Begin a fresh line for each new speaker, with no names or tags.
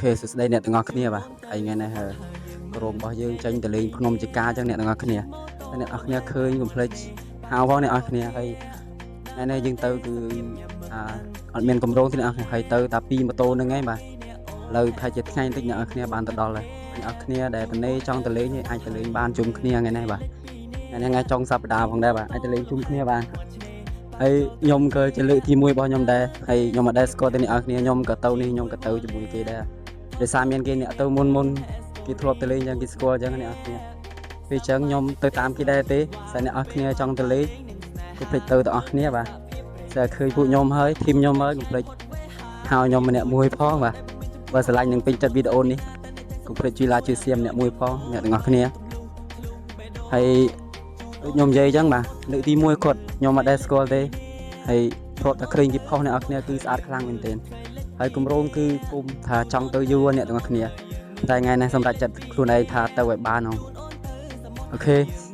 OK សួស្តីអ្នកទាំងអស់គ្នាបាទហើយថ្ងៃនេះក្រុមរបស់យើងចេញទៅលេងភ្នំជកាអញ្ចឹងអ្នកទាំងអស់គ្នាហើយអ្នកទាំងអស់គ្នាឃើញកុំភ្លេចហៅផងអ្នកទាំងអស់គ្នាហើយថ្ងៃនេះយើងទៅគឺអាអត់មានកម្រងទេអ្នកទាំងអស់គ្នាហើយទៅតែពីរម៉ូតូហ្នឹងឯងបាទឥឡូវប្រហែលជាថ្ងៃបន្តិចអ្នកទាំងអស់គ្នាបានទៅដល់ហើយអ្នកទាំងអស់គ្នាដែលតនេចង់ទៅលេងអាចទៅលេងបានជុំគ្នាថ្ងៃនេះបាទថ្ងៃនេះថ្ងៃចុងសប្តាហ៍ផងដែរបាទអាចទៅលេងជុំគ្នាបានហើយខ្ញុំក៏ជាលើកទី1របស់ខ្ញុំដែរហើយខ្ញុំអត់ដែលស្គាល់ទេអ្នកទាំងអស់គ្នាខ្ញុំក៏ទៅនេះខ្ញុំក៏ទៅជាមួយគេដែរដោយសារមានគេអ្នកទៅមុនមុនគេធ្លាប់ទៅលេងអញ្ចឹងគេស្គាល់អញ្ចឹងអ្នកទាំងអស់គ្នាពេលអញ្ចឹងខ្ញុំទៅតាមគេដែរទេតែអ្នកទាំងអស់គ្នាចង់ទៅលេងកុំភ្លេចទៅទាំងអស់គ្នាបាទតែឃើញពួកខ្ញុំហើយ team ខ្ញុំហើយកុំភ្លេចហៅខ្ញុំម្នាក់មួយផងបាទបើស្រឡាញ់នឹងពេញចិត្តវីដេអូនេះកុំភ្លេចជួយ like ជួយ share ម្នាក់មួយផងអ្នកទាំងអស់គ្នាហើយដូចខ្ញុំនិយាយអញ្ចឹងបាទលើកទី1គាត់ខ្ញុំអត់ដែលស្គាល់ទេហើយធ្លាប់តែឃើញគេផុសអ្នកនរគ្នាគឺស្អាតខ្លាំងមែនទែនហើយគម្រោងគឺគុំថាចង់ទៅយូរអ្នកទាំងអស់គ្នាតែថ្ងៃនេះសម្រាប់ចិត្តខ្លួនឯងថាទៅឲ្យបានហង OK។